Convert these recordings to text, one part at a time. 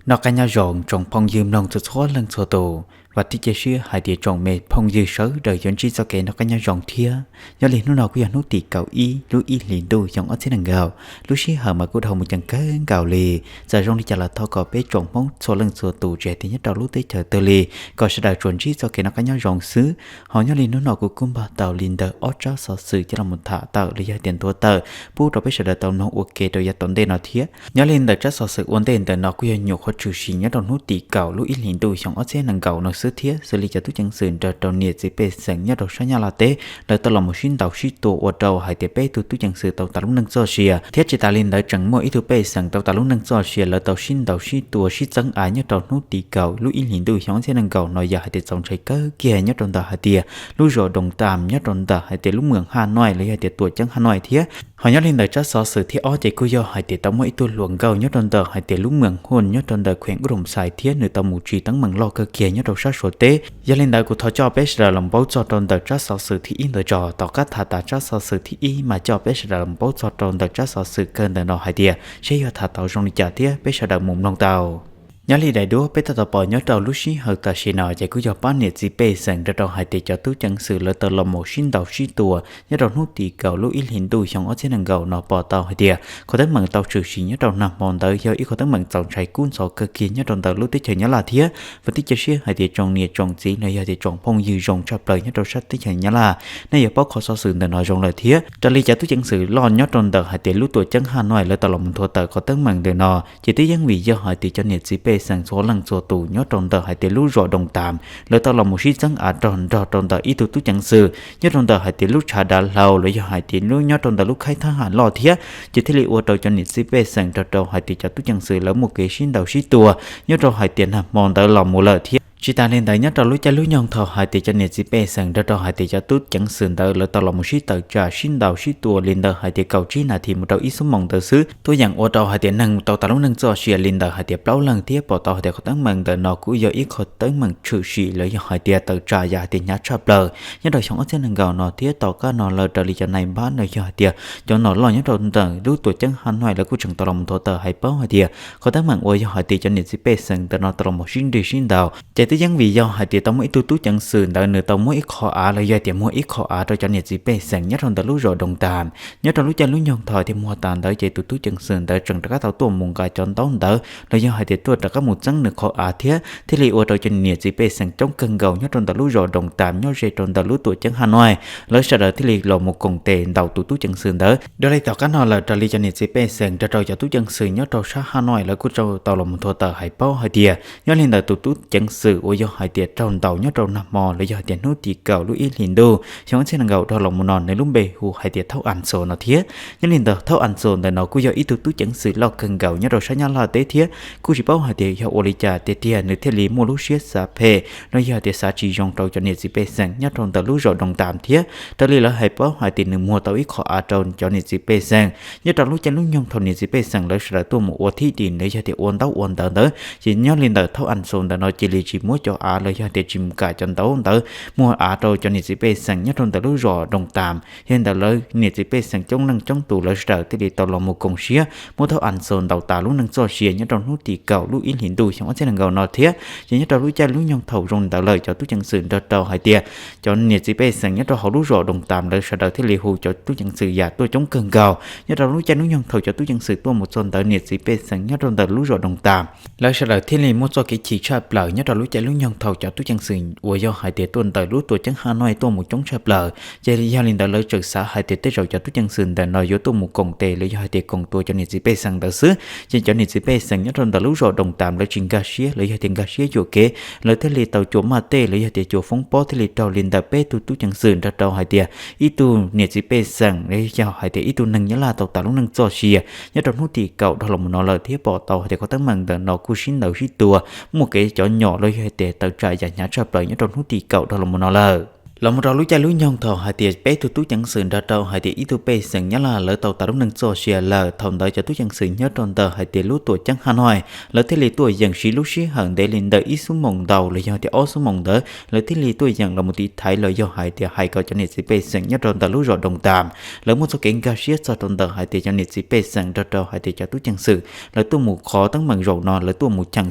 Noj qab nyob zoo tsoom phooj ywg mloog txhua txhua leej txhua tus, vam thiab cia siab hais tias tsoom me phooj ywg sawv daws yuav ntsib txoj kev noj qab nyob zoo thiab. Nyob li hnub no kuj yog hnub tim kaum ib lub ib hlis ntuj xyoo ob txhiab nees nkaum, lub sij hawm mas kuj dhau mus ceev kawg nkaus li. Txawm zoo li cas los thov kom peb tsoom Hmoob txhua leej txhua tus tsis hais tias nyob rau lub teb chaws twg li, kom sawv daws tsuas ntsib txoj kev noj qab nyob zoo xwb. Ho nyob li hnub no kuv kuj npaj tau li ntawm ob tsab xov xwm coj los tham tawm los yog hais tias nthuav tawm pub rau peb sawv daws tau mloog ua ke rau yav tom ntej no thiab. Nyob li ntawm tsab xov xwm ua ntej ntawm no kuj yog nyuam qhuav tshwm sim nyob rau hnub tim kaum lub ib hlis ntuj xyoo ob txhiab nees nkaum no xwb thiab. Xws li cov tub ceev xwm nrog rau niam txiv pej xeem nyob rau sab Nyab Laj teb lawv tau los mus sib ntaus sib tua ua rau hais tias peb tug tub ceev xwm tau tas lub neej txoj sia, thiab tsis tas li ntawd tseem muaj ib tug pej xeem tau tas lub neej txoj sia lawv tau sib ntaus sib tua sib txeeb av nyob rau hnub tim kaum lub ib hlis ntuj xyoo ob txhiab nees nkaum no yog hais tias txaus ntshai kawg kiag nyob rau ntawm hais tias lub zos Doos Tas nyob rau ntawm hais tias lub moos Haj Noij los yog hais tias tuam ceeb Haj Noij thiab. Ho nyob li ntawm tsab xov xwm thib ob ces kuj yog hais tias tau muaj ib tug hluas nkauj nyob rau ntawm hais tias lub moos Huj nyob rau ntawm kheem Ub Roos Xais thiab nws tau mus tsim teeb meem loj kawg kiag nyob rau sab Suav teb. Yog li ntawd kuv thov coj peb sawv daws los paub txog rau ntawm tsab xov xwm thib ib ntawd tso. Tom qab tham tas tsab xov xwm thib ib mas coj peb sawv daws los paub txog rau ntawm tsab xov xwm kawg ntawm no hais tias seb yog tham tau zoo li cas thiab peb sawv daws mus mloog tau. Nyob li daim duab peb tab tom pom nyob rau lub sij hawm tam sim no ces kuj yog pab niam txiv pej xeem nrog rau hais tias cov tub ceev xwm lawv tau los mus sib ntaus sib tua nyob rau hnub tim kaum lub ib hlis ntuj xyoo ob txhiab nees nkaum no pom tau hais tias qhov teeb meem tau tshwm sim nyob rau nag hmo ntawd yog ib qhov teeb meem txaus ntshai kub ntxhov kawg kiag nyob rau ntawm lub teb chaws Nyab Laj thiab. Vam thiab cia siab hais tias tsoom niam tsoom txiv los yog tias tsoom phooj ywg zoo tshaj plaws nyob rau sab teb chaws Nyab Laj nej yuav paub qhov xov xwm ntawm no zoo lawm thiab. Raws li cov tub ceev xwm loj nyob rau ntawm hais tias lub tuam ceeb Haj Noij lawv tau los mus nthuav tawm qhov teeb meem ntawm no ces twb yeej vim yog hais tias cov niam txiv pej xeem txhua leej txhua tus nyob rau ntawm hais tias lub zos Doos Tas lawv tau los mus sib txeeb av rog nrog rau ntawm ib tug tub ceev xwm nyob rau ntawm hais tias lub tshav dav hlau los yog hais tias lub nyob rau ntawm lub khaib thab ham loj thiab. Ces thiaj li ua rau cov niam txiv pej xeem nrog rau hais tias cov tub ceev xwm lawv muaj kev sib ntaus sib tua nyob rau hais tias nag hmo ntawd los mus lawm thiab. Tsis tas li ntawd nyob rau lub caij lub nyoog thaum hais tias cov niam txiv pej xeem nrog rau hais tias cov tub ceev xwm ntawd lawv tau los mus sib tawm tsam sib ntaus sib tua li ntawm hais tias kaum tsib nas this mus rau ib xuab moos ntawd xwb tuaj yeem ua rau hais tias neeg tau tas lub neej txoj sia li ntawm hais tias plaub leeg thiab pom tau hais tias qhov teeb meem ntawm no kuj yog ib qhov teeb meem tshwm sim los yog hais tias tawm tsam yam hais tias hnyav tshaj plaws nyob rau xyoo ob txhiab nees nkaum no thiab. Tom qab no lawm raws li cov nai npab no yog hais tias cov nom loj nyob rau ntawm lub tuam ceeb Haj Noij lawv kuj tseem tau los mus nthuav tawm hais paub hais tias qhov teeb meem uas yog hais tias cov niam txiv pej xeem ntawm no tau los mus sib nrig sib ntaus ces twb yeej vim yog hais tias tau muaj ib tug tub ceev xwm ntawd nws tau muab ib qho av los yog hais tias muag ib qho av rau cov niam txiv pej xeem nyob rau ntawm lub zos Doos Tas nyob rau lub caij lub nyoog thaum thiaj muag tas ntawd ces tus tub ceev xwm ntawd tseem rov qab tau tuaj mus nqa cov ntaub ntawd los yog hais tias tuaj rov qab mus txeeb nws qhov av thiab thiaj li ua rau cov niam txiv pej xeem coob kawg nkaus nyob rau ntawm lub zos Doos Tas nyob ze rau ntawm lub tuam ceeb Haj Noij lawv sawv daws thiaj li los mus koom tes ntaus tus tub ceev xwm ntawd. Dhau li tom qab no lawm raws li cov niam txiv pej xeem nrog rau cov tub ceev xwm nyob rau sab Haj Noij lawv kuj tau los mus nthuav tawm hais paub hais tias nyob li ntawm tus tub ceev xwm uas yog hais tias raug ntaus nyob rau nag hmo los yog hais tias hnub tim kaum lub ib hlis ntuj xyoo ob txhiab nees nkaum dhau los mus no nws lub npe hu hais tias Thaub As Xos no thiab. Nyob li ntawm Thaub As Xos ntawm no kuj yog ib tug tub ceev xwm loj kawg nkaus nyob rau sab Nyab Laj teb thiab kuj tsis paub hais tias yog ua li cas tiag tiag nws thiaj li muaj lub siab xav phem los yog hais tias xav tsis zoo rau cov niam txiv pej xeem nyob rau ntawm lub zos Doos Tas thiab. Raws li lawv hais paub hais tias nws muag tau ib qho av rau cov niam txiv pej xeem nyob rau lub caij lub nyoog thaum niam txiv pej xeem lawv sawv daws tuaj mus ua thib dim los yog tias ua ntaub ua ntawv ntawd ces nyob li ntawm Thaub As Xos ntawm no cia li tsis muab cov av los yog tias tsis mus kam cov ntaub ntawd muag av rau cov niam txiv pej xeem nyob rau ntawm lub zos Doos Tas. Yog li ntawd lawv niam txiv pej xeem coob leej coob tus lawv sawv daws thiaj li tau los mus koom siab muab Thaub As Xos ntaus tas lub neej txoj sia nyob rau hnub tim kaum lub ib hlis ntuj xyoo ob txhiab nees nkaum no thiab. Ces nyob rau lub caij lub nyoog thaum zoo li ntawd lawm cov tub ceev xwm nrog rau hais tias cov niam txiv pej xeem nyob rau hauv lub zos Doos Tas lawv sawv daws thiaj li hu cov tub ceev xwm yam tuaj coob kawg nkaus. Nyob rau lub caij lub nyoog thaum cov tub ceev xwm tuaj mus txog ntawd niam txiv pej xeem nyob rau ntawm lub zos Doos Tas lawv sawv daws thiaj li muaj txoj kev chim tshaj plaws nyob rau lub caij lub nyoog thaum cov tub ceev xwm uas yog hais tias tuaj ntawm lub tuam ceeb Haj Noij tuaj mus coob tshaj plaws. Ces yog li ntawd lawv txawm xav hais tias tej zaum cov tub ceev xwm ntawm no yuav tuaj mus koom tes los yog hais tias koom tua cov niam txiv pej xeem ntawd xwb. Ces cov niam txiv pej xeem nyob rau ntawm lub zos Doos Tas lawv tsis nkag siab los yog tias nkag siab yuam kev, lawv thiaj li tau cua maj tej los yog tias cua foob pob thiaj li raug li ntawm peb tug tub ceev xwm nrog rau hais tias ib tug niam txiv pej xeem los yog hais tias ib tug neeg Nyab Laj tau tas lub neej txoj sia nyob rau hnub tim kaum dhau los mus no lawm thiab pom tau hais tias qhov teeb meem ntawm no kuj sib ntaus sib tua muaj kev cov nyom los yog hais tias tawm tsam yam hnyav tshaj plaws nyob rau hnub tim kaum dhau los mus no lawm. Los mus rau lub caij lub nyoog thaum hais tias peb tug tub ceev xwm nrog rau hais tias ib tug pej xeem Nyab Laj lawv tau tas lub neej txoj sia lawm, thaum ntawd cov tub ceev xwm nyob rau ntawm hais tias lub tuam ceeb Hanoi lawv thiaj li tuaj yeem siv lub sij hawm ntev li ntawm ib xuab moos ntau los yog tias ob xuab moos ntawd lawv thiaj li tuaj yeem los mus tiv thaiv los yog hais tias hais kom cov niam txiv pej xeem nyob rau ntawm lub zos Doos Tas lawv muaj txoj kev nkag siab txog rau ntawm hais tias cov niam txiv pej xeem nrog rau hais tias cov tub ceev xwm lawv tuaj mus qhov teeb meem zaum no lawv tuaj mus cheem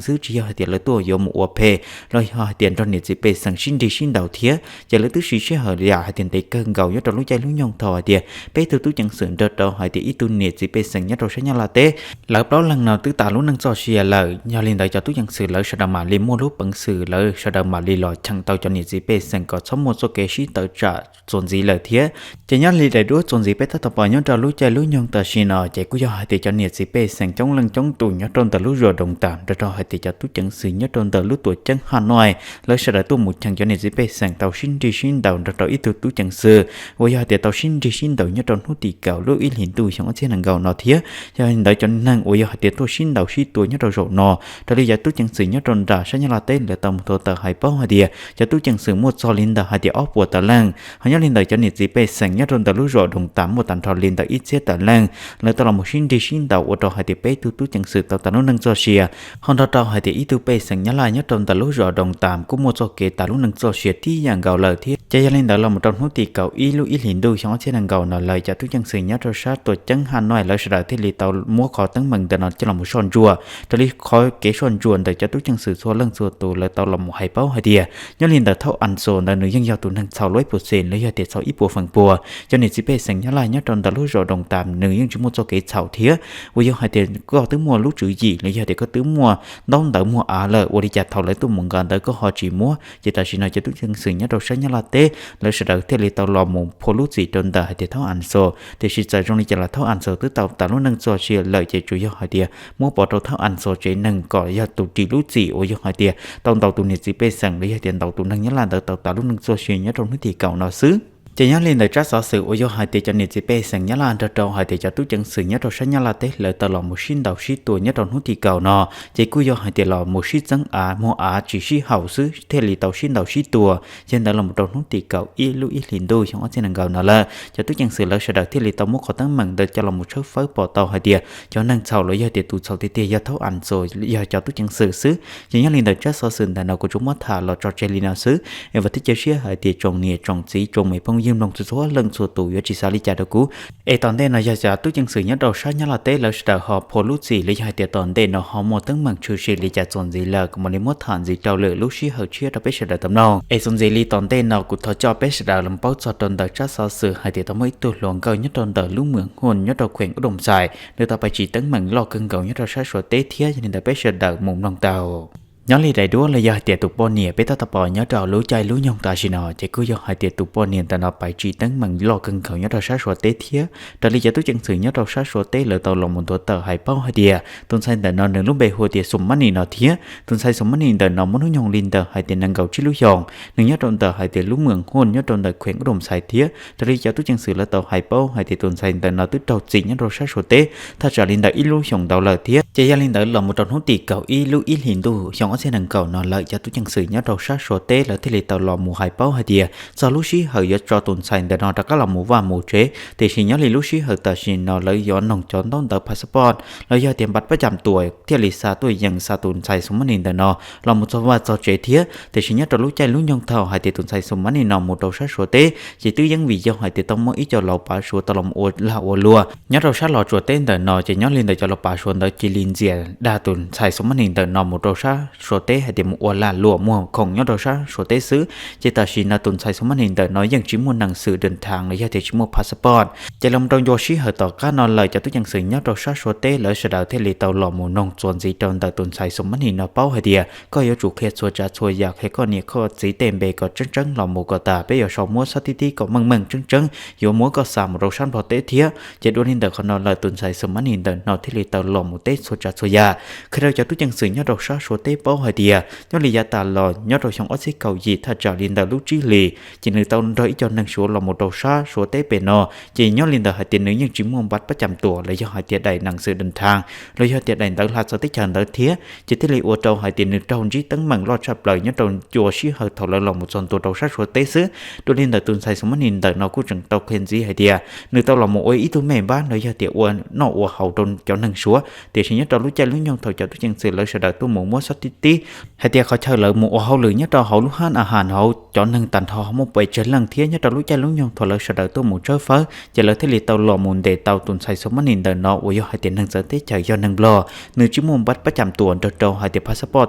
xwb, tsis yog hais tias lawv tuaj yuav mus ua phem los yog hais tias nrog niam txiv pej xeem sib nrig sib ntaus thiab. Ces lawv twb siv sij hawm yam hais tias ntev kawg nkaus nyob rau lub caij lub nyoog thaum hais tias peb tug tub ceev xwm nrog rau hais tias ib tug niam txiv pej xeem nyob rau sab Nyab Laj teb lawv plaub leeg no twb tas lub neej txoj sia lawm. Yog li ntawd cov tub ceev xwm lawv sawv daws mam li muaj lub peev xwm, lawv sawv daws mam li los cheem tau cov niam txiv pej xeem kom txhob muaj txoj kev sib tawm tsam txuas ntxiv lawm thiab. Ces nyob li daim duab txuas ntxiv peb tab tom pom nyob rau lub caij lub nyoog tam sim no ces kuj yog hais tias cov niam txiv pej xeem coob leej coob tus nyob rau ntawm lub zos Doos Tas nrog rau hais tias cov tub ceev xwm nyob rau ntawm lub tuam ceeb Hanoi lawv sawv daws tuaj mus cheem cov niam txiv pej xeem tau sib nrig sib ntaus nrog rau ib tug tub ceev xwm uas yog hais tias tau sib nrig sib ntaus nyob rau hnub tim kaum lub ib hlis ntuj xyoo ob txhiab nees nkaum no thiab. Yog li ntawd cov neeg uas yog hais tias tuaj sib ntaus sib tua nyob rau zaum no, raws li cov tub ceev xwm nyob rau nram sab Nyab Laj teb lawv tau mus tau tawm hais paub hais tias cov tub ceev xwm muaj txog li ntawm hais tias ob puas tawm leej, ho nyob li ntawm cov niam txiv pej xeem nyob rau ntawm lub zos Doos Tas muaj tag nrho li ntawm ib txhiab tawm leej. Lawv tau los mus sib nrig sib ntaus ua rau hais tias peb tug tub ceev xwm tau tas lub neej txoj sia, ho nrog rau hais tias ib tug pej xeem Nyab Laj nyob rau ntawm lub zos Doos Tas kuj muaj txoj kev tas lub neej txoj sia tib yam nkaus lawm thiab. Ces yog li ntawd los mus rau hnub tim kaum ib lub ib hlis ntuj xyoo ob txhiab nees nkaum no lawv cov tub ceev xwm nyob rau sab tuam ceeb Hanoi lawv sawv daws thiaj li tau muab qhov teeb meem ntawm no coj los mus soj ntsuam. Raws li qhov kev soj ntsuam ntawm cov tub ceev xwm txhua leej txhua tus lawv tau los mus hais paub hais tias nyob li ntawm Thaub As Xos ntawd nws yeej yog tus neeg txhaum lub ib puas xees los yog tias txhaum ib puas feem pua. Cov niam txiv pej xeem Nyab Laj nyob rau ntawm lub zos Doos Tas nws yeej tsis muaj txoj kev txhaum thiab. Uas yog hais tias koj twb muaj lub tswv yim los yog tias koj twb muaj ntaub ntawv muag av lawm, ua li cas thaum lawv tuaj mus nqa ntawd koj ho tsis muab? Ces tam sim no cov tub ceev xwm nyob rau sab Nyab Laj teb lawv sawv daws thiaj li tau los mus phua lub txim rau ntawm hais tias Thaub As Xos. Tiam sis txawm zoo li cas los Thaub As Xos twb tau tas lub neej txoj sia lawm, ces tsuas yog hais tias muab pov rau Thaub As Xos tsev neeg kom yog tus ris lub txim uas yog hais tias tau ntaus tus niam txiv pej xeem los yog tias ntaus tus neeg Nyab Laj ntawd tau tas lub neej txoj sia nyob rau hnub tim kaum no xwb. Ces nyob li ntawm tsab xov xwm uas yog hais tias cov niam txiv pej xeem Nyab Laj nrog rau hais tias cov tub ceev xwm nyob rau sab Nyab Laj teb lawv tau los mus sib ntaus sib tua nyob rau hnub tim kaum no, ces kuj yog hais tias los mus sib txeeb av muag av tsis sib haum xwb thiaj li tau sib ntaus sib tua. Yog ntawd los mus rau hnub tim kaum ib lub ib hlis ntuj xyoo ob txhiab nees nkaum no lawm, cov tub ceev xwm lawv sawv daws thiaj li tau muab qhov teeb meem ntawd coj los mus tshawb fawb pom tau hais tias cov neeg txhaum los yog tias tus txhaum tiag tiag yog Thaub As Xos, yog cov tub ceev xwm xwb. Ces nyob li ntawm tsab xov xwm ntawm no kuv tsuas muab tham los tso tseg li no xwb, es vam thiab cia siab hais tias tsoom niam tsoom txiv tsoom me phooj ywg mloog txhua txhua leej txhua tus yuav tsis xav li cas rau kuv. Es tom ntej no yog cov tub ceev xwm nyob rau sab Nyab Laj teb lawv sawv daws ho phua lub txim los yog hais tias tom ntej no ho muaj teeb meem tshwm sim li cas txuas ntxiv lawm kuv mam li muab tham ntxiv rau lwm lub sij hawm tshiab rau peb sawv daws tau mloog. Es txuas ntxiv li tom ntej no kuv thov coj peb sawv daws los paub txog rau ntawm tsab xov xwm hais tias tau muaj ib tug hluas nkauj nyob rau ntawm lub mwm Hwj nyob rau kheem Ub Doos Xais nws tau pais tsim teeb meem loj kawg nkaus nyob rau sab Suav teb thiab, yog li ntawd peb sawv daws mus mloog tau. Nyob li daim duab los yog hais tias tus poj niam peb tab tom pom nyob rau lub caij lub nyoog tam sim no ces kuj yog hais tias tus poj niam ntawm no pais tsim teeb meem loj kawg nkaus nyob rau sab Suav teb thiab. Raws li cov tub ceev xwm nyob rau sab Suav teb lawv tau los mus nthuav tawm hais paub hais tias tus ntxhais ntawm no nws lub npe hu tias Xus Mab Nis no thiab. Tus ntxhais Xus Mab Nis ntawm no muaj hnub nyoog li ntawm hais tias nees nkaum tsib lub xyoos, nws nyob rau ntawm hais tias lub mwm Hwj nyob rau ntawm kheem Ub Doos Xais thiab. Raws li cov tub ceev xwm lawv tau hais paub hais tias tus ntxhais ntawm no twb raug txim nyob rau sab Suav teb thaj tsam li ntawm ib lub xyoos ntau lawm thiab. Ces yog li ntawd los mus rau hnub tim kaum ib lub ib hlis ntuj xyoo ob txhiab nees nkaum no lawm, cov tub ceev xwm nyob rau sab Suav teb lawv thiaj li tau los mus hais paub hais tias txog lub sij hawm yuav tso tus ntxhais ntawm no rov qab los mus vaj mus tsev, tiam sis nyob li lub sij hawm tam sim no lawv yuav noog cov ntaub ntawv passport los yog tias npav pab cam tuam thiaj li xa tuaj yeem xa tus ntxhais Xus Mab Nis ntawm no los mus txog vaj txog tsev thiab. Tiam sis nyob rau lub caij lub nyoog thaum hais tias tus ntxhais Xus Mab Nis no mus rau sab Suav teb ces twb yeej vim yog hais tias tau muaj ib co laus pav Suav tau los ua lag ua luam nyob rau sab Los Tsuas teb ntawm no, ces nyob li ntawm cov laus pav Suav ntawd cia li ntxias dag tus ntxhais Xus Mab Nis ntawm no mus rau sab Suav teb hais tias mus ua lag luam muag khoom nyob rau sab Suav teb xwb. Ces tam sim no tus ntxhais Xus Mab Nis ntawm no yeej tsis muaj neeg xwm dwm thaav los yog tias tsis muaj passport. Ces los rau ncua sij hawm tom qab no lawm, cov tub ceev xwm nyob rau sab Suav teb lawv sawv daws thiaj li tau los mus noog txuas ntxiv rau ntawm tus ntxhais Xus Mab Nis no paub hais tias koj yuav tsum qhia txhua tsav txhua yam, qhia koj niam koj txiv tej npe kom tseeb tseeb los mus kom tas peb yuav sau muab xab tib tib kom meej meej tseeb tseeb yuav muab koj xa mus rau sab Nplog teb thiab. Ces dua li ntawm qhov no lawm tus ntxhais Xus Mab Nis ntawm no thiaj li tau los mus teb txhua tsav txhua yam, qhia rau cov tub ceev xwm nyob rau sab Suav teb paub. paub hais tias nyob li yav tas los nyob rau xyoo ob txhiab kaum yim thaj tsam li ntawm lub tsib hlis ces nws tau nrog ib co neeg Suav los mus rau sab Suav teb pem no, ces nyob li ntawd hais tias nws yeej tsis muaj npav pab cam tuam los yog hais tias daim nees xwm dej thaj los yog tias daim ntawv hla txawv teb chaws ntawd thiab, ces thiaj li ua rau hais tias nws raug ntsib teeb meem loj tshaj plaws nyob rau ncua sij hawm thaum lawv los mus txog ntua rau sab Suav teb xwb. Dua li ntawd tus ntxhais Xus Mab Nis ntawm no kuj tseem tau qhia ntxiv hais tias nws tau los mus ua ib tug mej npab los yog tias ua noj ua haus rau cov neeg Suav, tiam sis nyob rau lub caij lub nyoog thaum cov tub ceev xwm lawv sawv daws tuaj mus muab xov tib tib hais tias qhov chaw lawv mus ua hauj lwm nyob rau hauv lub hab a has hauv cov neeg tag nrho muaj pes tsawg leej thiab nyob rau lub caij lub nyoog thaum lawv sawv daws tuaj mus tshawb fawb ces lawv thiaj li tau los mus ntes tau tus ntxhais Xus Mab Nis ntawm no uas yog hais tias neeg txawv teb chaws yog neeg Nplog, nws tsis muaj npav pab cam tuam nrog rau hais tias phas xab poj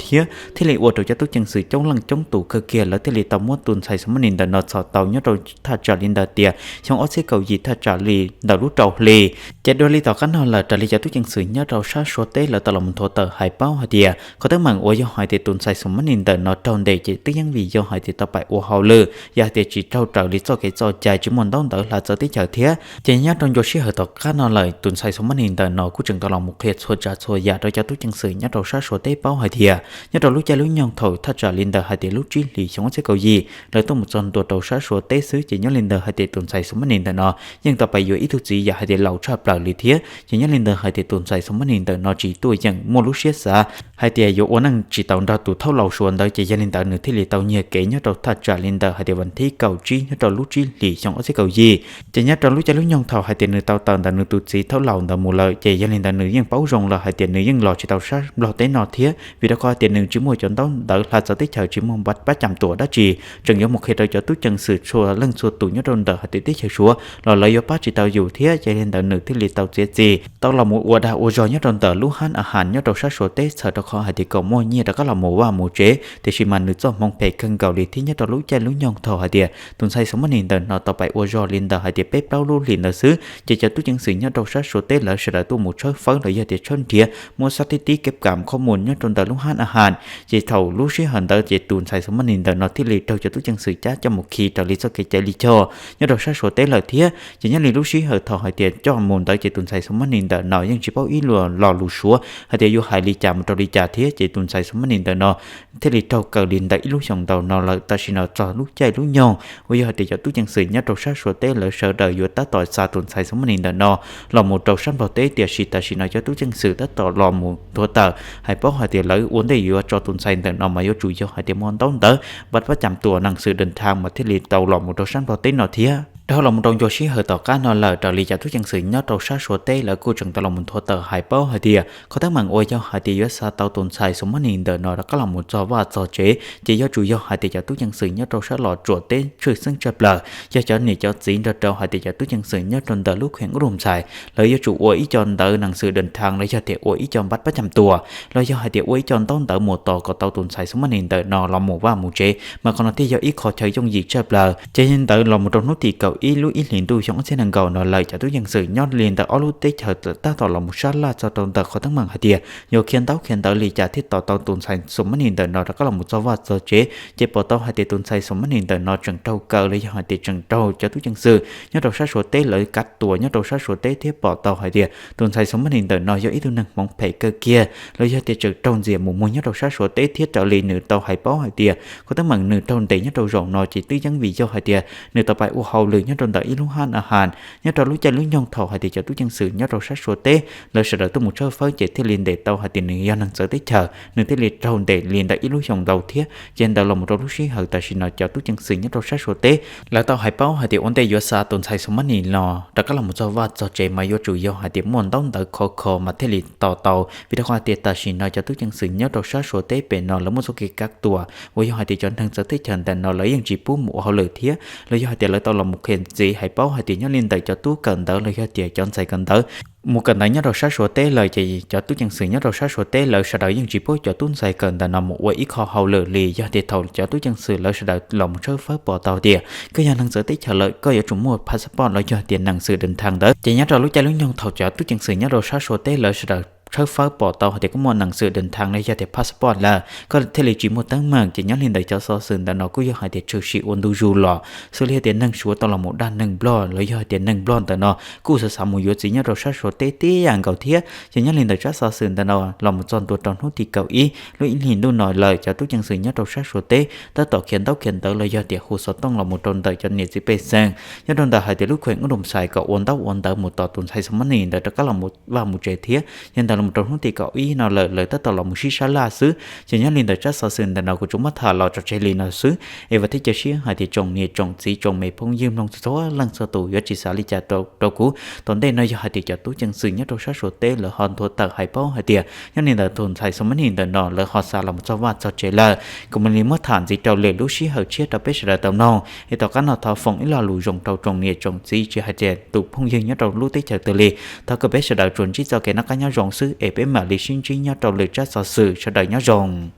thiab thiaj li ua rau cov tub ceev xwm coob leej coob tus kawg kiag lawv thiaj li tau muab tus ntxhais Xus Mab Nis ntawm no txhom tau nyob rau thaj tsam li ntawd tias xyoo ob txhiab kaum yim thaj tsam li ntawm lub rau hli. Ces dua li tom qab no lawm raws li cov tub ceev xwm nyob rau sab Suav teb lawv tau los nthuav tawm hais paub hais tias qhov teeb meem uas yog hais tias tus ntxhais Xus Mab Nis ntawm no raug ntes ces twb yeej vim yog hais tias tau pais ua hauj lwm yog hais tias tsis raug raws li txoj kev txoj cai tsis muaj ntaub ntawv hla txawv teb chaws thiab. Ces nyob rau ncua sij hawm tom qab no lawm tus ntxhais Xus Mab Nis ntawm no kuj tseem tau los mus qhia txhua tsav txhua yam rau cov tub ceev xwm nyob rau sab Suav teb paub hais tias nyob rau lub caij lub nyoog thaum thaj tsam li ntawd hais tias lub tsib hlis xyoo ob txhiab kaum yim lawv tuaj mus txog ntua rau sab Suav teb xwb ces nyob li ntawd hais tias tus ntxhais Xus Mab Nis ntawm no yeej tau pais yuav ib tug txiv yam hais tias laus tshaj plaws li thiab. Ces nyob li ntawd hais tias tus ntxhais Xus Mab Nis ntawm no tsis tuaj yeem muaj lub siab xav hais tias yuav ua neej tsis tau nrog tus thaub laus Suav ntawd ces yog li ntawd nws thiaj li tau nyiag kev nyob rau thaj tsam li ntawm hais tias vas thib kaum tsib nyob rau lub tsib hlis xyoo ob txhiab kaum yim. Ces nyob rau lub caij lub nyoog thaum hais tias nws tau tawm ntawm nws tus txiv thaub laus ntawd mus lawm ces yog li ntawd nws yeej paub zoo lawm hais tias nws yeej los tsis tau sab Nplog teb no thiab vim rau qhov hais tias nws tsis muaj cov ntaub ntawv hla txawv teb chaws tsis muaj npav pab cam tuam dab tsi. Tseem yuav mus qhia rau cov tub ceev xwm txhua leej txhua tus nyob rau ntawm hais tias teb chaws Suav los lawv yuav pab tsis tau yus thiab ces yog li ntawd nws thiaj li tau txiav txim tau los mus ua dag ua zog nyob rau ntawm lub hab a has nyob rau sab Suav teb txhawm rau qhov hais tias kom muaj nyiaj rov qab los mus vaj mus tsev tiam sis mas nws txoj hmoov phem kawg nkaus li thiab nyob rau lub caij lub nyoog thaum hais tias tus ntxhais Xus Mab Nis ntawm no tau pais ua zog li ntawm hais tias peb plaub lub hlis ntawd xwb ces cov tub ceev xwm nyob rau sab Suav teb lawv sawv daws tuaj mus tshawb fawb los yog tias tshawb nrhiav muab xab tib tib keb kam khob mus nyob rau ntawm lub hab a has. Ces thaum lub sij hawm ntawd ces tus ntxhais Xus Mab Nis ntawm no thiaj li raug cov tub ceev xwm cab coj mus khi raws li txoj kev cai li choj nyob rau sab Suav teb lawm thiab. Ces nyob li lub sij hawm thaum hais tias coj mus ntawd ces tus ntxhais Xus Mab Nis ntawm no yeej tsis paub ib lo lus Suav hais tias yuav hais li cas mus rau li cas thiab ces tus ntxhais Xus Mab Nis ntawm no thiaj li raug kaw li ntawm ib lub xyoos ntau no lawm. Tam sim no txog lub caij lub nyoog uas yog hais tias cov tub ceev xwm nyob rau sab Suav teb lawv sawv daws yuav tab tom xa tus ntxhais Xus Mab Nis ntawm no los mus rau sab Nplog teb tiam sis tam sim no cov tub ceev xwm tab tom los mus nthuav tawm hais paub hais tias lawv ua ntej yuav tso tus ntxhais ntawm no mas yuav tsum yog hais tias muaj ntaub ntawv npav pab cam tuam nees xwm dej thaj mas thiaj li tau los mus rau sab Nplog teb no thiab. Dhau los mus rau ncua sij hawm tom qab no lawm raws li cov tub ceev xwm nyob rau sab Suav teb lawv kuj tseem tau los mus nthuav tawm hais paub hais tias qhov teeb meem uas yog hais tias yuav xa tau tus ntxhais Xus Mab Nis ntawm no rov qab los mus txog vaj txog tsev ces yuav tsum yog hais tias cov tub ceev xwm nyob rau sab Los Tsuas teb tshwj xeeb tshaj plaws yog cov niam cov txiv nrog rau hais tias cov tub ceev xwm nyob rau ntawm lub kheem Ub Lus Ntxhais lawv yuav tsum ua ib co ntawv nees xwm dej thaj los yog tias ua ib co npav pab cam tuam los yog hais tias ua ib co ntaub ntawv mus tos kom tau tus ntxhais Xus Mab Nis ntawm no los mus vaj mus tsev mas qhov no thiaj yog ib qho chaw yooj yim tshaj plaws. Ces yog li ntawd los mus rau hnub tim kaum ib lub ib hlis ntuj xyoo ob txhiab nees nkaum no lawm cov tub ceev xwm nyob li ntawm ob lub teb chaws tab tom los mus sab laj txog rau ntawm qhov teeb meem hais tias yuav khiav ntaub khiav ntawv li cas thiaj tos tau tus ntxhais Xus Mab Nis ntawm no rov qab los mus txog vaj txog tsev ces pom tau hais tias tus ntxhais Xus Mab Nis ntawm no tseem raug kaw los yog hais tias tseem raug cov tub ceev xwm nyob rau sab Suav teb lawv kav tuam nyob rau sab Suav teb thiab pom tau hais tias tus ntxhais Xus Mab Nis ntawm no yog ib tug neeg hmoov phem kawg kiag los yog tias tseem raug ntxias mus muag nyob rau sab Suav teb thiab raws li nws tau hais paub hais tias qhov teeb meem nws raug ntes nyob rau zaum no ces twb yeej vim yog hais tias nws tau pais ua hauj lwm nyob rau ntawm ib lub hab a has nyob rau lub caij lub nyoog thaum hais tias cov tub ceev xwm nyob rau sab Suav teb lawv sawv daws tuaj mus tshawb fawb ces thiaj li ntes tau hais tias nws yog neeg txawv teb chaws nws thiaj li raug ntes li ntawm ib lub xyoos ntau thiab. Ces ntawd los mus rau lub sij hawm tam sim no cov tub ceev xwm nyob rau sab Suav teb lawv tau hais paub hais tias ua ntej yuav xa tus ntxhais Xus Mab Nis no rov qab los mus txog vaj txog tsev mas yuav tsum yog hais tias muaj ntaub ntawv khov kho mas thiaj li tos tau vim rau qhov hais tias tam sim no cov tub ceev xwm nyob rau sab Suav teb pem no lawv muaj txoj kev kav tuam uas yog hais tias cov neeg txawv teb chaws ntawm no lawv yeej tsis pub mus ua hauj lwm thiab los yog hais tias lawv tau los mus qhia ntxiv hais paub hais tias nyob li ntawm cov tub kawm ntawv los yog tias cov ntxhais kawm ntawv mus kawm ntawv nyob rau sab Suav teb lawm ces cov tub ceev xwm nyob rau sab Suav teb lawv sawv daws yeej tsis pub cov tub ntxhais kawm ntawv no mus ua ib qho hauj lwm li. Yog tias thaum cov tub ceev xwm lawv sawv daws los mus tshawb fawb pom tau tias koj yog neeg txawv teb chaws lawm koj yuav tsum muaj phas xab poj los yog tias nees xwm dej thaj ntawd. Ces nyob rau lub caij lub nyoog thaum cov tub ceev xwm nyob rau sab Suav teb lawv sawv daws tshawb fawb pom tau hais tias koj muaj neeg xwm dej thas los yog tias passport lawm koj thiaj li tsis muaj teeb meem. Ces nyob li ntawd cov xov xwm ntawm no kuj yog hais tias tshwm sim ua ntu zus los xws li hais tias neeg Suav tau los mus dag neeg Nplog los yog hais tias neeg Nplog ntawm no kuj xav xav mus yuav txiv nyob rau sab Suav teb tib yam nkaus thiab. Ces nyob li ntawd tsab xov xwm ntawm no los mus txog ntua rau hnub tim kaum ib lub ib hlis ntuj no lawm, cov tub ceev xwm nyob rau sab Suav teb tab tom khiav ntaub khiav ntawv los yog tias hu xov tooj los mus rau ntawm cov niam txiv pej xeem nyob rau ntawm hais tias lub khuem Nkuj Nroos Xais kom ua ntaub ua ntawv mus tos tus ntxhais Xos Mas Nis ntawd rov qab los mus vaj mus tsev thiab. Yog ntawd los mus rau hnub tim kaum ib no lawm lawv tab tom los mus sib sab laj xwb. Ces nyob li ntawd tsab xov xwm ntawm no kuv tsuas muab tham los tso tseg li no xwb es vam thiab cia siab hais tias tsoom niam tsoom txiv tsoom me phooj ywg mloog txhua leej txhua tus yuav tsis xav li cas rau kuv. Tom ntej no yog hais tias cov tub ceev xwm nyob rau sab Suav teb lawv ho nthuav tawm hais paub hais tias nyob li ntawd tus ntxhais Xos Mas Nis ntawm no lawv ho xa los mus txog vaj txog tsev lawm. Kuv mam li muab tham ntxiv rau lwm lub sij hawm tshiab rau peb sawv daws tau mloog es tom qab no thov foom ib lo lus zoo rau tsoom niam tsoom txiv tsis hais tias tus phooj ywg nyob rau lub teb chaws twg li. Thov kom peb sawv daws tsuas ntsib txoj kev noj qab nyob zoo xwb es peb mam li sib ntsib nyob rau lwm tsab xov xwm, sawv daws nyob zoo.